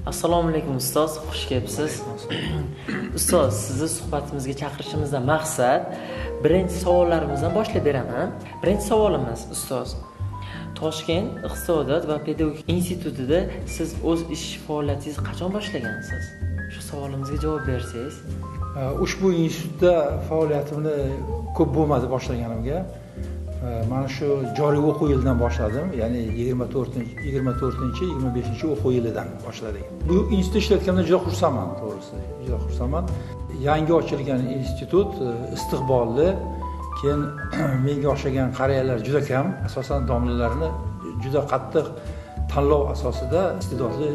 Assalomu alaykum ustoz, xush kelibsiz. Ustoz, sizni suhbatimizga chaqirishimizdan maqsad birinchi savollarimizdan boshlab beraman. Birinchi savolimiz ustoz, Toshkent iqtisodiyot va pedagogika institutida siz o'z ish faoliyatingizni qachon boshlagansiz? Shu savolimizga javob bersangiz. Ushbu institutda faoliyatimni ko'p bo'lmadi boshlaganimga. Mana shu joriy o'quv yilidan boshladim, ya'ni 24-25 o'quv yilidan boshladik. Bu institutda ishlayotganimda juda xursandman, to'g'risi, juda xursandman. Yangi ochilgan institut, istiqbolli, keyin menga o'xshagan qariyalar juda kam, asosan domlalarni juda qattiq tanlov asosida iste'dodli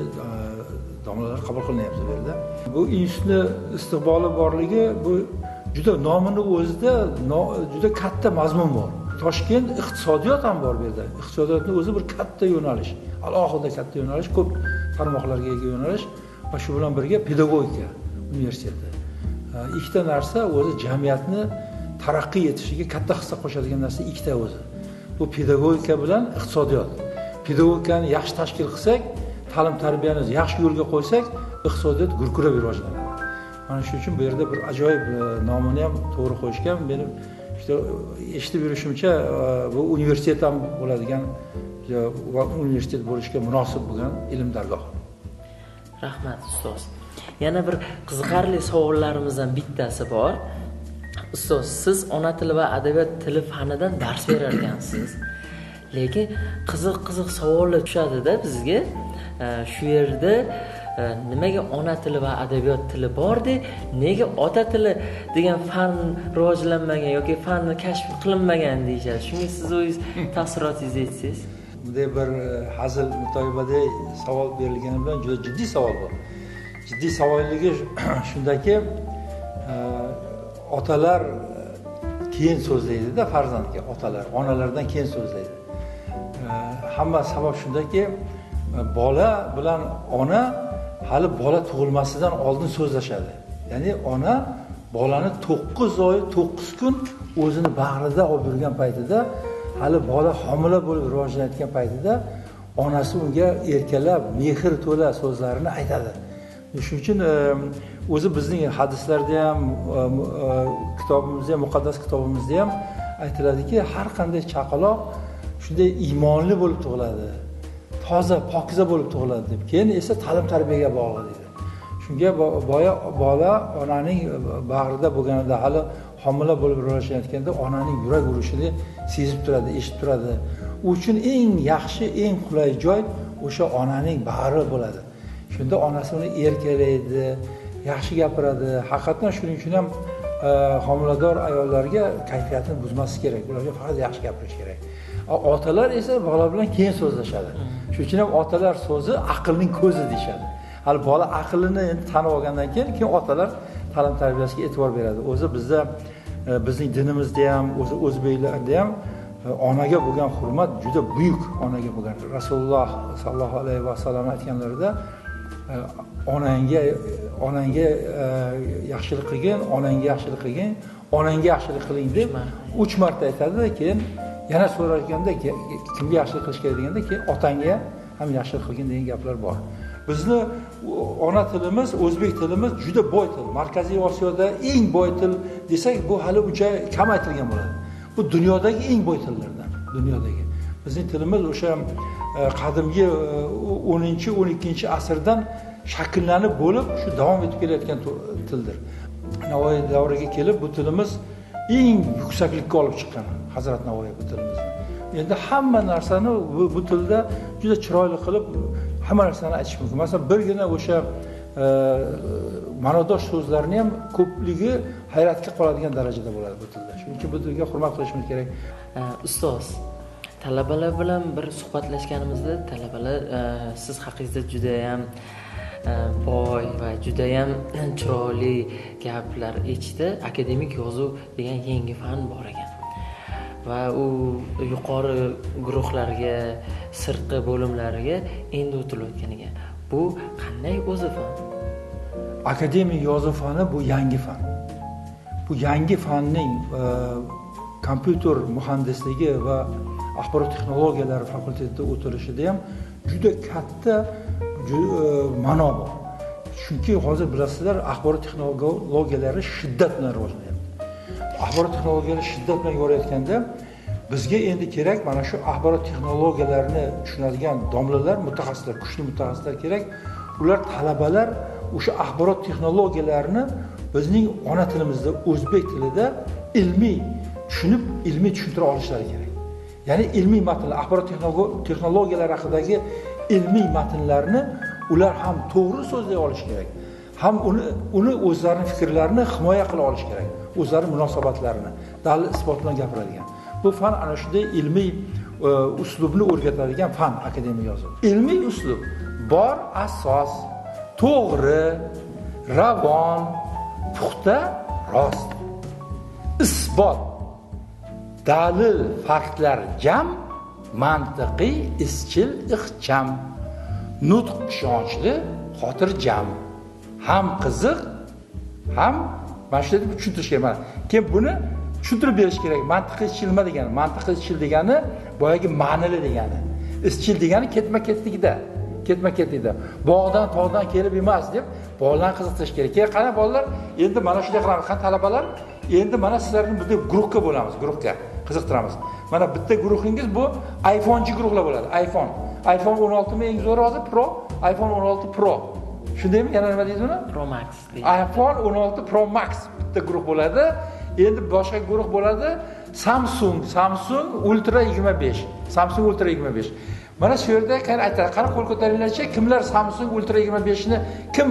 domlalar qabul qilinyapti bu yerda. Bu institutni istiqboli borligi, bu juda nomini o'zida juda katta mazmun bor. Toshkent iqtisodiyot ham bor bu yerda. Iqtisodiyotning o'zi bir katta yo'nalish, alohida katta yo'nalish, ko'p tarmoqlarga ega yo'nalish va shu bilan birga pedagogika universiteti. Ikkita narsa o'zi jamiyatni taraqqiy etishiga katta hissa qo'shadigan narsa ikkita o'zi. Bu pedagogika bilan iqtisodiyot. Pedagogikani yaxshi tashkil qilsak, ta'lim tarbiyani yaxshi yo'lga qo'ysak, iqtisodiyot gurkurab rivojlanadi. Mana shu uchun bu yerda bir ajoyib nomini ham to'g'ri qo'yishgan. Meni işte eshitib yurishimcha bu universitet ham bo'ladigan va universitet bo'lishga munosib bo'lgan ilm dargohi. Rahmat ustoz. Yana bir qiziqarli savollarimizdan bittasi bor. Ustoz, siz ona tili va adabiyot tili fanidan dars berar ekansiz. Lekin qiziq savollar tushadi-da bizga. Shu yerda nimaga ona tili va adabiyot tili bor-da, nega ota tili degan fan rivojlanmagan yoki fanni kashf qilinmagan deyishadi. Shunga siz o'zingiz taassurotingizni aytsangiz. Bunday bir hazil mutoyibada savol berilgani bilan juda jiddiy savol bu. Jiddiy savolligi shundaki, otalar keyin so'zlaydi-da farzandga, otalar onalardan keyin so'zlaydi. Hamma sabab shundaki, bola bilan ona hali bola tug'ilmasidan oldin so'zlashadi. Ya'ni ona bolani 9 oy 9 kun o'zini bag'rida olib yurgan paytida, hali bola homila bo'lib rivojlanayotgan paytida onasi unga erkalab, mehr to'la so'zlarini aytadi. Shuning uchun o'zi bizning hadislarda ham, kitobimizda ham, muqaddas kitobimizda ham aytiladiki, har qanday chaqaloq shunday iymonli bo'lib tug'iladi, toza, pokiza bo'lib tug'iladi deb. Keyin esa ta'lim tarbiyaga bog'liq deydi. Shunga boya bola onaning bag'rida bo'lganida, hali homila bo'lib rivojlanayotganda onaning yurak urishini sezib turadi, eshitib turadi. U uchun eng yaxshi, eng qulay joy o'sha onaning bag'ri bo'ladi. Shunda onasi uni erkalaydi, yaxshi gapiradi. Haqiqatan shuning uchun ham homilador ayollarga kayfiyatini buzmaslik kerak. Ularga faqat yaxshi gapirish kerak. Otalar esa bola bilan keyin so'zlashadi. Shuning uchun ham otalar so'zi aqlning ko'zi deyishadi. Hali bola aqlini endi tanib olgandan keyin otalar ta'lim tarbiyasiga e'tibor beradi. O'zi bizda, bizning dinimizda ham, o'zi o'zbeklarda ham onaga bo'lgan hurmat juda buyuk, onaga bo'lgan. Rasululloh sallallohu alayhi vasallam aytganlarida onangga yaxshilik qilgin, onangga yaxshilik qilgin, onangga yaxshilik qiling deb 3 marta aytadi. Keyin yana so'rashganda kimga yaxshilik qilish kerak deganda, keyin otangga ham yaxshilik qilgin degan gaplar bor. Bizni ona tilimiz, o'zbek tilimiz juda boy til. Markaziy Osiyoda eng boy til desak, bu hali uncha kam aytilgan bo'ladi. Bu dunyodagi eng boy tillardan, dunyodagi. Bizning tilimiz o'sha qadimgi 10-12 asrdan shakllanib bo'lib, shu davom etib kelayotgan tildir. Navoiy davriga kelib bu tilimiz eng yuksaklikka olib chiqqan Hazrat Navoiy bu tilimizni. Endi hamma narsani bu tilda juda chiroyli qilib hamma narsani aytish mumkin. Masalan, birgina o'sha ma'nodosh so'zlarni ham ko'pligi hayratga qoladigan darajada bo'ladi bu tilda. Shuning uchun bu tilga hurmat qilishimiz kerak. Ustoz, talabalar bilan bir suhbatlashganimizda talabalar siz haqingizda juda ham boy va juda ham chiroyli gaplar eshitdi. Akademik yozuv degan yangi fan bor ekan va u yuqori guruhlarga, sirtqi bo'limlarga endi o'tilayotgan ekan. Bu qanday o'zi fan? Akademik yozuv fani bu yangi fan. Bu yangi fanning kompyuter muhandisligi va axborot texnologiyalari fakultetida o'tilishida ham juda katta ma'no bor. Chunki hozir bilasizlar, axborot texnologiyalari shiddat bilan rivojlanyapti. Axborot texnologiyalari shiddat bilan yorayotganda bizga endi kerak mana shu axborot texnologiyalarini tushunadigan domlalar, mutaxassislar, kuchli mutaxassislar kerak. Ular talabalar o'sha axborot texnologiyalarini bizning ona tilimizda, o'zbek tilida ilmiy tushunib, ilmiy tushuntira olishlari kerak. Ya'ni ilmiy matnlar, axborot texnologiyalari haqidagi ilmiy matnlarni ular ham to'g'ri so'zlay olish kerak, ham uni o'zlarining fikrlarini himoya qila olish kerak, o'zlari munosabatlarini dalil isbot bilan gapiradigan. Bu fan ana shunday ilmiy uslubni o'rgatadigan fan, akademik yozuv. Ilmiy uslub bor asos, to'g'ri, ravon, puxta, rost. Isbot, dalil, faktlar jam, mantiqiy, izchil, ixcham. Nutq ishonchli, xotirjam. Ham qiziq, ham mana shunday deb tushuntirish kerak. Mana keyin buni tushuntirib berish kerak. Mantiqiy izchil nima degani? Mantiqiy izchil degani boyagi ma'nili degani. Izchil degani ketma-ketlikda. Ketma-ketlikda. Bog'dan, tog'dan kelib emas deb bolalarni qiziqtirish kerak. Keyin qana bolalar, endi mana shunday qilamiz, qana talabalar, endi mana sizlarni bunday guruhga bo'lamiz, guruhga qiziqtiramiz. Mana bitta guruhingiz bu iPhone'chi guruhlar bo'ladi. iPhone. iPhone 16 mi eng zo'ri hozir? Pro, iPhone 16 Pro. Shundaymi? Yana nima deysiz uni? Pro Max deydi. iPhone 16 Pro Max bitta guruh bo'ladi. Endi boshqa guruh bo'ladi. Samsung Ultra 25. Samsung Ultra 25. Mana shu yerda qani aytadi, qani qo'l ko'taringlarchi, kimlar Samsung Ultra 25 ni kim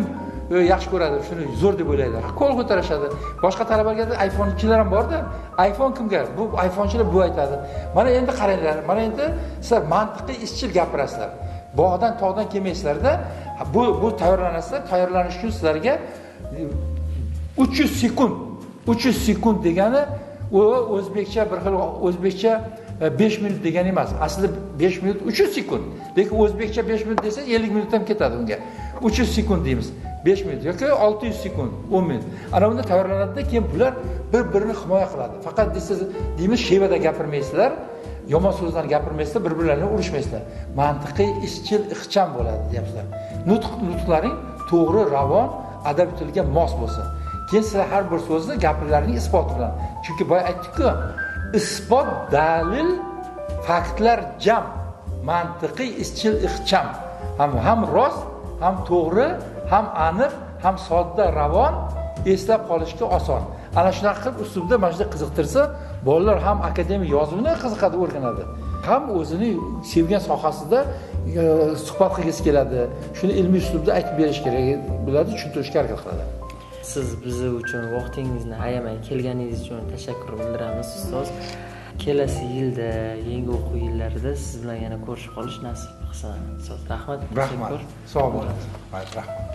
yaxshi ko'radi, shuni zo'r deb o'ylaydi. Qo'l ko'tarishadi. Boshqa talabalarga iPhone'chilar ham bor-da. iPhone kimga? Bu iPhone'chilar bu aytadi. Mana endi qaranglar, mana endi sizlar mantiqiy izchil gapirasizlar. Bog'dan, tog'dan kelmaysizlarda, bu tayyorlanasizlar. Tayyorlanish uchun sizlarga 300 sekund, 300 sekund degani u o'zbekcha bir xil o'zbekcha 5 minut degani emas. Aslida 5 minut 300 sekund. Lekin o'zbekcha 5 minut desangiz 50 minut ham ketadi unga. 300 sekund deymiz. 5 minut yoki 600 sekund, 10 minut. Ana unda tayyorlanadi-da, keyin bular bir-birini himoya qiladi. Faqat desangiz, deymiz, shevada gapirmaysizlar, yomon so'zlarni gapirmaysizlar, bir-birlarini urushmaysizlar. Mantiqiy, izchil, ixcham bo'ladi deyapsizlar. Nutqlaring to'g'ri, ravon, adab tilga mos bo'lsin. Keyin sizlar har bir so'zni gaplaringiz isboti bilan. Chunki boya aytdik-ku, isbot, dalil, faktlar jam, mantiqiy, izchil, ixcham. Ham rost, ham to'g'ri, ham aniq, ham sodda, ravon, eslab qolishga oson. Ana shunaqa qilib uslubda mana shunday qiziqtirsa, bolalar ham akademik yozuvni qiziqadi, o'rganadi. Ham o'zini sevgan sohasida suhbat qilgisi keladi. Shuni ilmiy uslubda aytib berish kerak bo'ladi, tushuntirishga harakat qiladi. Siz biz uchun vaqtingizni ayamay kelganingiz uchun tashakkur bildiramiz, ustoz. Kelasi yilda, yangi o'quv yillarida siz bilan yana ko'rishib qolish nasib qilsin. Ustoz, rahmat. Rahmat. Sog' bo'ling. Rahmat.